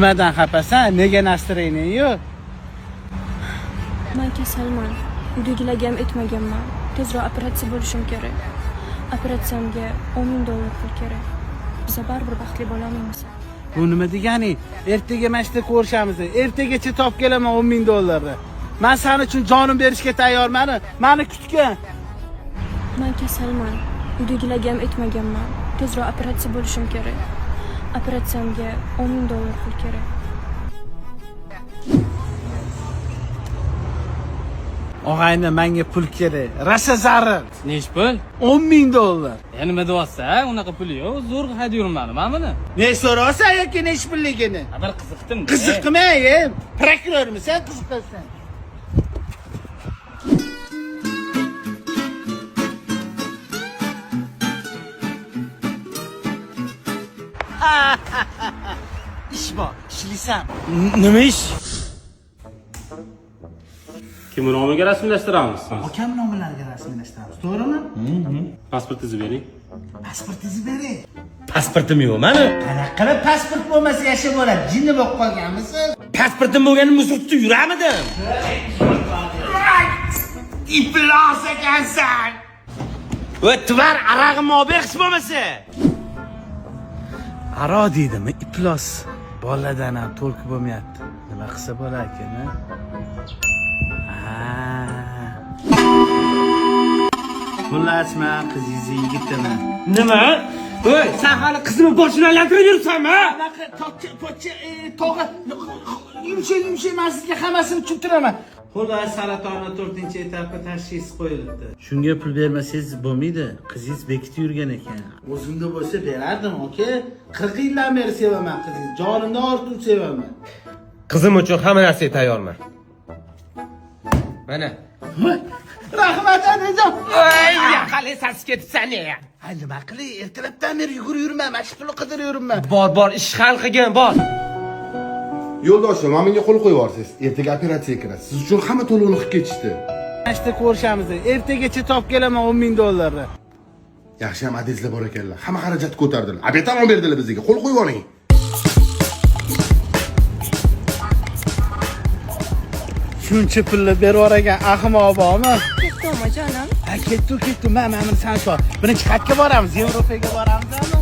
Nimadan xafasan? Nega настроение yo'q? Man kasalman. Uydagilarga ham aytmaganman. Tezroq operatsiya bo'lishim kerak. Operatsiyamga 10 ming dollar pul kerak. Biza baribir baxtli bo'lolmaymiz. Bu nima degani? Ertaga mana shu yerda ko'rishamiz. Ertagacha topib kelaman 10 ming dollarni. Men san uchun jonim berishga tayyorman. Meni kutgin. Man kasalman. Uydagilarga ham aytmaganman. Tezroq operatsiya bo'lishim kerak. Operatsiyamga 10 ming dollar pul kerak. Og'ayni, menga pul kerak. Rosa zarur. Nechi pul? 10 ming dollar. Ya nima deyapsan? Unaqa pul yo'q. Zo'rg'a haydab yuribman men buni. Ne so'rasan yoki nechi pulligini? Ha, bir qiziqdim. Qiziqma, e? Prokurormisan, qiziqasan? Ish bor, ishlaysan. Nima ish? Kim nomiga rasmiylashtiramiz? Akam nomlariga rasmiylashtiramiz, to'g'rimi? Pasportingizni bering. Pasportingizni bering. Pasportim yo'q mani. Qanaqa qilib pasport bo'lmasa yashab bo'ladi? Jinni bo'lib qolganmisiz? Pasportim bo'lgani musor tutib yuramidim. Iflos ekansan. Va tvar arag'imni olib ber hech bo'lmasa. Aroq deydimi? Iflos. Boladan ham to'lqi bo'lmayapti. Nima qilsa bo'larkan, a? Ha. Xullas, men qizingizni yigitiman. Nima? Voy, sen hali qizimni boshini aylantirib yuribsanmi? Anaqa tokcha, pochcha, tog'a, yumshoq yumshoq, men sizga hammasini tushuntiraman. Xullas, saratonni 4-etapga tashxis qo'yilibdi. Shunga pul bermasangiz bo'lmaydi. Qizingiz bekitib yurgan ekan. O'zimda bo'lsa berardim, aka. 40 yildan beri sevaman qizingizni. Jonimdan ortiq sevaman. Qizim uchun hamma narsaga tayyorman. Mana. Rahmat, anajon. Voy, qalay sasib ketibsan ya. Ha, nima qilay? Ertalabdan beri yugurib yuribman, mana shu pulni qidirib yuribman. Bor, bor, ish hal qilgin, bor. Yo'ldoshim, mana bunga qo'l qo'yib yuborsangiz, ertaga operatsiyaga kirasiz. Siz uchun hamma to'lovni qilib ketishdi. Mana shu yerda ko'rishamiz. Ertagacha topib kelaman 10 ming dollarni. Yaxshi ham adreslar bor ekanlar. Hamma xarajatni ko'tardilar. Обед ham olib berdilar bizga. Qo'l qo'yib yuboring. Shuncha pulni berib yuborgan ahmoq bormi? Ketdimi jonim? Ha, ketdi, ketdi. Men buni san shu. Birinchi qayerga boramiz? Yevropaga boramizmi?